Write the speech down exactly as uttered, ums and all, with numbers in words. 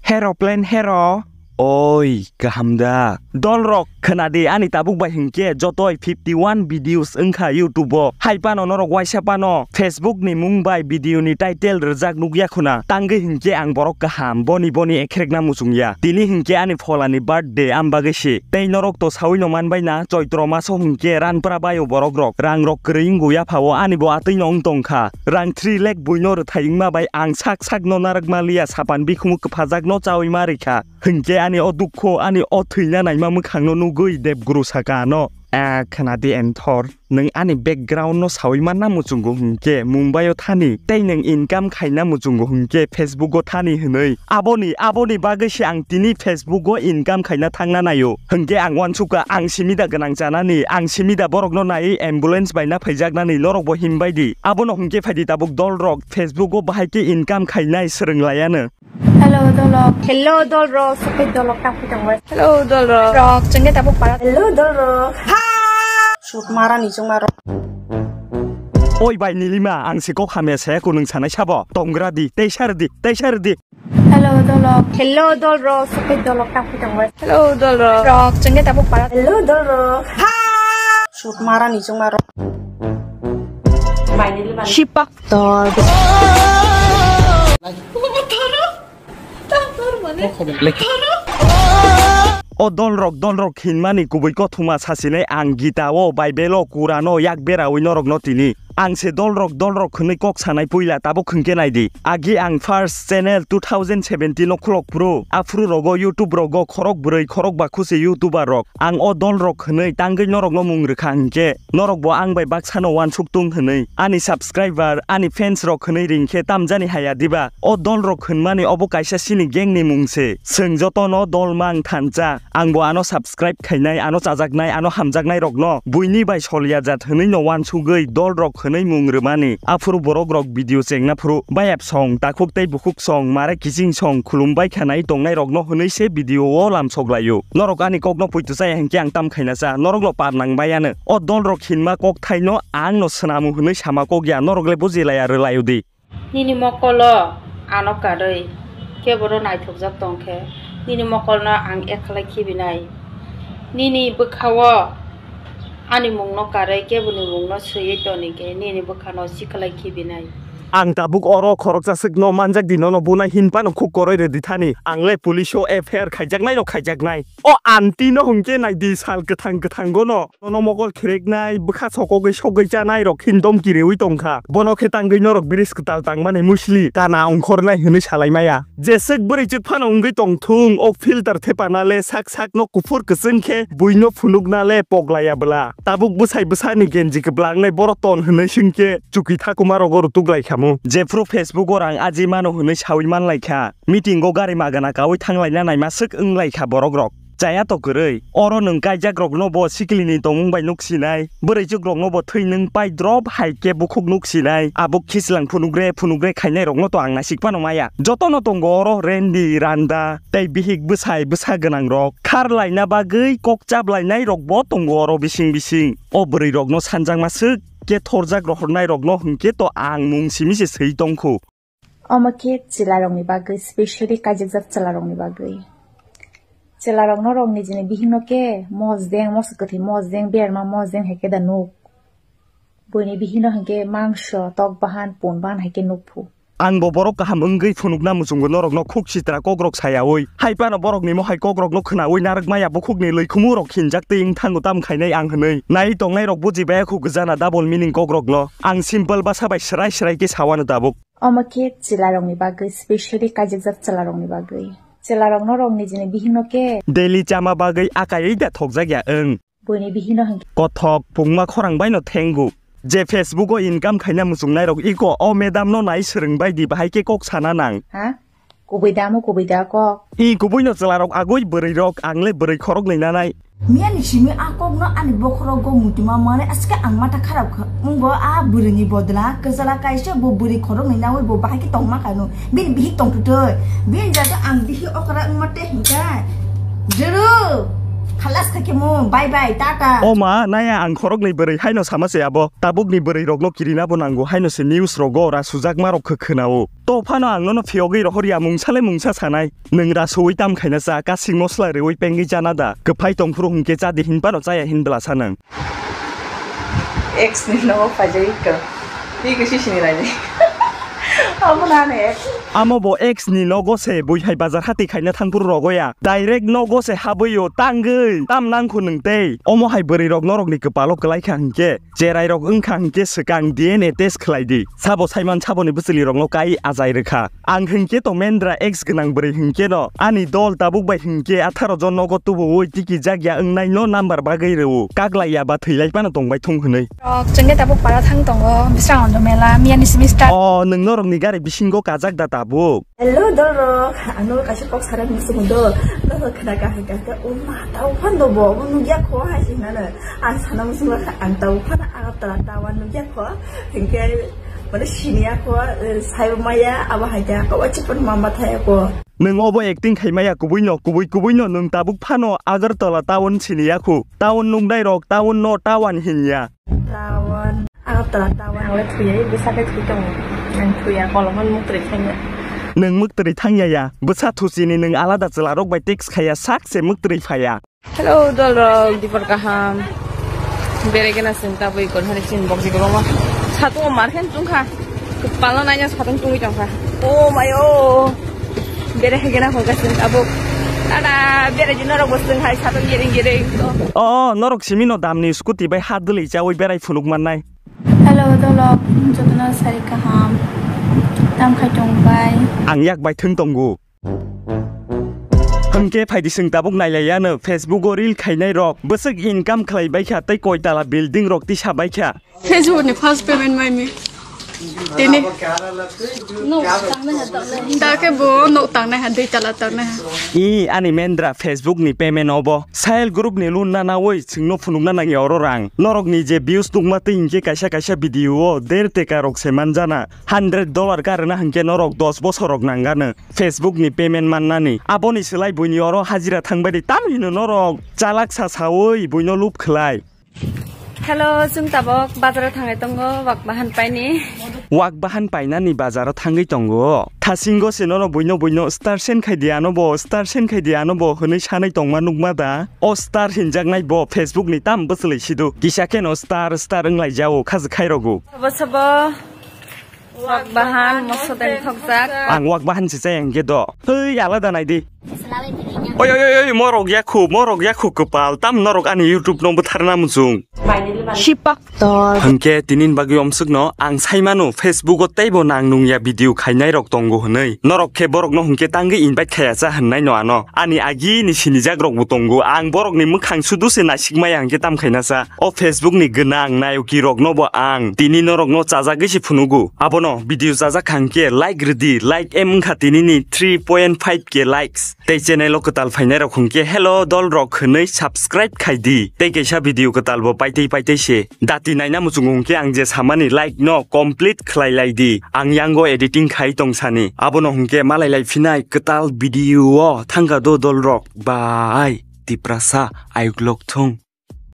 Hero plan hero. Oi, kaham da? Dolrok, khwnadi ani tabuk bai hinkhe jotoi fifty one videos wngkha YouTube o. Hai pano norok waisa pano Facebook ni mung bai video ni title rwjak nukya khuna. Tangwi hinkhe ang borok kaham, boni boni ekherekna muchungya. Tini hinkhe ani pholani birthday, am bagwi se. Tei norok to sawi no manbai na, Choitro maso hinkhe ranpra bai o borok rok. Rang rok kwrwi wngwi yapha o, ani bo atwi no wng tongkha. Rang three lakh buino rwthai wngma bai ang sak sak no narwk maliya, sapan bikhumu kwphajak no chawi ma rikha. Hinkhe ani o dukho, ani o thwina naima mwkhang no nugwi Debguru saka ano. A khwnadi Enthor, nwng ani background no sawi manna muchungo hinkhe Mumbai o thani, tei nwng income khaina muchungo hinkhe Facebook o thani hwnwi. Aboni, aboni bagwi se ang tini Facebook o income khaina thangna naio. Hinkhe ang uansukha ang simi da gwnang chanani, ang simi da borok no naiwi ambulance bai na phaijaknani, norok bo himbai di. Abono hinkhe phaidi tabuk Dolrok Facebook o bahai khe income khainai swrwng laiano. Hello, Dolrok. Hello, Dolrok. Sophia Dolrok tang phi tongbai. Hello, Dolrok. Rok, chengke tabuk para. Hello, Dolrok. Sut mara ni chungma rok. Oi bai Nilima, ang si kok hamya saya kunung sanai sabo. Tongra di, tei sar di, tei sar di. Hello, Dolrok. Hello, Dolrok. Sophia Dolrok tang phi tongbai. Hello, Dolrok. Rok, chengke tabuk para. Hello, Dolrok. Sut mara ni chungma rok. Bai Nilima. Shipak. Tor. O Dolrok, Dolrok hinmani kubui kothoma sasinai ang Gita o, Bible o, Quran o yak berawi norok no tini. Ang se Dolrok, Dolrok hwnwi kok sanai puila tabuk hwnkhe naidi. Agi ang first channel two thousand seventeen o khulok phuru, aphuru rogo YouTube rogo khorok bwrwi khorok ba khusi YouTuber rok. Ang o Dolrok hwnwi tangwi norok no mung rwkha hinkhe. Norok bo ang bai baksa no uansuk tung hwnwi, ani subscriber, ani fans rok hwnwi ring khe tamjani haya diba? O Dolrok hwnmani obo kaisa chini gang ni mung se. Chwng joto no Dolmang thansa. Ang bo ano subscribe khainai, ano chajaknai, ano hamjaknai rok no buini bai soliya jat hwnwi no uansugwi Dolrok hwnwi mung rwmani. Aphuru borok rok video chengna phuru bayap song, takhuk tei bukhuk song, mare kiching song, khulum bai khanai tongnai rok no hwnwi se video o lamsok laio. Norok ani kok no poito chaya hinkhe ang tam khaina cha, norok lo par nang bai ano. O Dolrok hinma kok thai no ang no swnamu hwnwi sama kok ya, norok le buji laya rwlai udi. Nini mokolo ano karwi kebo no naithokjak tong khe, nini mokol no ang ekhalai khibinai. Nini bwkha o ani mung no karwi kebo ni mung no swiwi toni khe, nini bwkha no sikhalai khibinai. Ang tabuk oro khoroksa swk no manjak di, nono bunai hinpa no khuk koroi rwdi thani. Ang le police o F I R khaijaknai no khaijaknai. O aunty no hwnkhe naidi sal kwthang kwthango no. Nono mokol khireknai, bwkha sokogwi sogwi chanai rok hin domki rewi tongkha. Bono khe tangwi norok bridge kwtal tangmani musli kana ongkhornai hwnwi salai maya. Jeswk bwrwichwk phano wngwi tongthung, o filter thepana le sak sak no kuphur kwchwng khe buino phunukna le poglaya bwla. Tabuk bwsai bwsani genji kwblangnai boro ton hwnwi swngkhe chuki thakuma rogo rutuk lai khamu. Jephru Facebook o rang aji mano hwnwi sawi manlai kha. Meeting o gari magana kawi thanglaina naima swk wng lai kha borok rok. Chaya to kwrwi. Oro nwng kaijak rok no bo sikli ni tongmung bai nuk sinai. Bwrwichwk rok no bo thwi nwng pai drop hai khe bukhuk nuk sinai. Abo khislang phunukre phunukre khainai rok no to ang naisik phano maya. Joto no tongo oro Rendi, Randa, tei bihik bwsai bwsa gwnang rok. Khar laina bagwi kok chap lainai rok bo tongo oro bising bising. O bwrwi rok no sanjakma swk khe thorjak rohornai rok no hwnkhe to ang mung simi se swi tongkhu. Omo khe chwlarokni bagwi, specially kaijakjak chwlarokni bagwi. Chwlarokno rok nijini bihikno khe mosdeng, moso kwthwi mosdeng, berma mosdeng hai khe da nuk. Buini bihikno hinkhe mangso, tok bahan, pun bahan hai khe nukphu. Ang bo borok kaham wngwi phunukna muchungo norokno khuk sitra kokrok sayaui. Hai phano borokni mohai kokrokno khwnaui narwkmaya bukhukni lwikhumung rok hinjak twi wng thango tam khainai ang hwnwi. Nai tongnai rok buji baya khu gwjana double meaning kokrokno. Ang simple basa bai swrai swrai khe sawano tabuk. Omo khe chwlarokni bagwi, specially kaijakjak chwlarokni bagwi. Chwlarokno rok nijini bihikno khe. Daily chama bagwi akaiwi da thokjakya wng. Buini bihikno hwnkhe. Kothok, pungma khorang baino thengu. Je Facebook o income khaina muchungnai rok iko o madam no nai swrwng bai di bahai khe kok sana nang. Ha? Kubui da mo kubui da kok. I kubui no chwlarok agoi bwrwi rok ang le bwrwi khorok ni nanai. Miyani simi a kokno ani bokhorogo mutima manwi aske ang mata kharap kha. Wngbo a bwrwini bodla kwchwla kaisa bo bwrwi khoroknwi naui bo bahai khe tongma kha no. Bini bihik tongtwtwi. Bini jaga ang bihik okra wngma tei hinkha. Jero! Khalas kha khe mo, bye bye, tata. O ma, naya ang khoroknwi bwrwi haino sama se abo. Tabukni bwrwi rokno kirina bo nango haino se news rogo ra sujakma rok khe khwnao. To phano ang nono phiyogwi rohorya mungsa le mungsa sanai. Nwng ra suwi tam khaina cha, kasing mosla rewi pengwi chana da. Kwphai tongphuru hwnkhe cha di hin phano chaya hin bwla sa nwng. Ex ni nogo phaijagwi kha. Twi khe sisini raidi. Amo na ne ex. Amo bo ex ni nogo se bui hai bazar hati khaina thangphuru rogoya. Direct nogo se habwi o tangwi. Tam nang khu nwng tei. Omo hai bwrwi rok norok ni kwpalo kwlai kha hinkhe. Cherai rok wng kha hinkhe swkang D N A test khlai di. Sabo saiman saboni bwchwli rokno kai ajai rwkha. Ang hinkhe to mendra ex gwnang bwrwi hinkhe no, ani dol tabuk bai hinkhe atharo jon nogo tubuwi tiki jakya wngnai no number bagwi rwo, kaglaiya ba thwilai phano tongbai thung hwnwi. Rok, chwngkhe tabuk para thang tongo, Biswang Ando mela, miyani semester. O, nwng norokni gari bisingo kajak da tabuk? Hello, dol rok, ano kaisa kok sana muchungo do, no khna kahai kahai, o ma, tau phano bo, bo nugya kho hai si hinano, ang sana muchungo, ang tau phano Agartala town nugya kho, hinkhe, Mane siniya kho, eh, saibo maya, abo hai khe, abo chipon mama thaya kho. Nwng obo acting khai maya kubui no, kubui kubui no nwng tabuk phano Agartala town siniya khu. Town nuknai rok town no town hinya. Town, Agartala town. Ang le thuyai, bwsa khe thwi tongo. Ang thuya, kolomon muktri thangya. Nwng muktri thangya ya, bwsa thuchini nwng alada chwla rok bai text khaya sak se muktri phaya. Hello, dol rok, dipor kaham. Berai gana sing ta bui kon hari chin bok jigolo ma. Satung mar khen tung kha. Palo nanya satung tungwi tong kha. Oh my oh. Berai gana hol ka sing ta buk. Ada berai jin norok bostung hai satung giring giring to. Oh, norok simi no damni scooty bai hat duli chawi berai phunuk mannai. Hello, dol rok, jotona sari kaham. Tam khai tong bai. Ang yak bai thung tongo. Hwnkhe phaidi chwng tabuk nailaiya no Facebook o reel khainai rok bwswk income khlai baikha tei koi tala building rok tisa baikha. Facebook ni first payment mai mi. Tini. Dakhe bo nok tangnai ha, dui tala tangnai ha. I ani mendra Facebook ni payment obo. Sahel group ni loan na nawi chwngno phunukna nangya oro rang. Norok ni je views tungma tei hinkhe kaisa kaisa video o der teka rok se manjana. Hundred dollar karwna hinkhe norok dos bosor rok nangano. Facebook ni payment mannani. Aboni swlai buini oro hajira thangbai di tam hino norok chalak sa sawi buino lub khlai. Hello, chwng tabok bazaro thangai tongo, wak bahan paini. Wak bahan painani bazaro thangwi tongo. Thasingo se nono buino buino star sen khai di ano bo, star sen khai di ano bo hwnwi sanai tongma nukma da. O star hinjaknai bo Facebook ni tam bwchwlwi sidu. Kisa kheno star star wnglai jao khajwk khai rogo. Sabo sabo. Wak bahan, moso teng thokjak. Ang wak bahan se chaya hinkhe do. Hei, alada nai di. Oi, oi, oi, oi, morok yakhu, morok yakhu kwpal. Tam norok ani YouTube no bwtharna muchung. Sipak. Hwnkhe tinin bagwi omswkno ang saimano Facebook o teibo nang nungya video khainai rok tongo hwnwi. Norok khe borokno hwnkhe tangwi invite khaya cha hwnnai no ano. Ani agini sinijak rokbo tongo. Ang borokni mwkhang sudu se naisik maya hwnkhe tam khaina cha. O Facebook ni gwnang nayoki rokno bo ang tini norokno chajagwi se phunugo. Abono video chajak kha hwnkhe like rwdi, like em wngkha tini ni three point five K likes. Tei channel o kwtal phainai rok hwnkhe hello dol rok hwnwi subscribe khai di. Tei kaisa video kwtal bo paitei paitei se. Dati naina muchungo hwnkhe ang je samani like no complete khlai lai di. Ang yango editing khai tong sani. Abono hwnkhe malai lai phinai kwtal video o thangkha do dol rok. Bye. Tiprasa ayuk lok thung.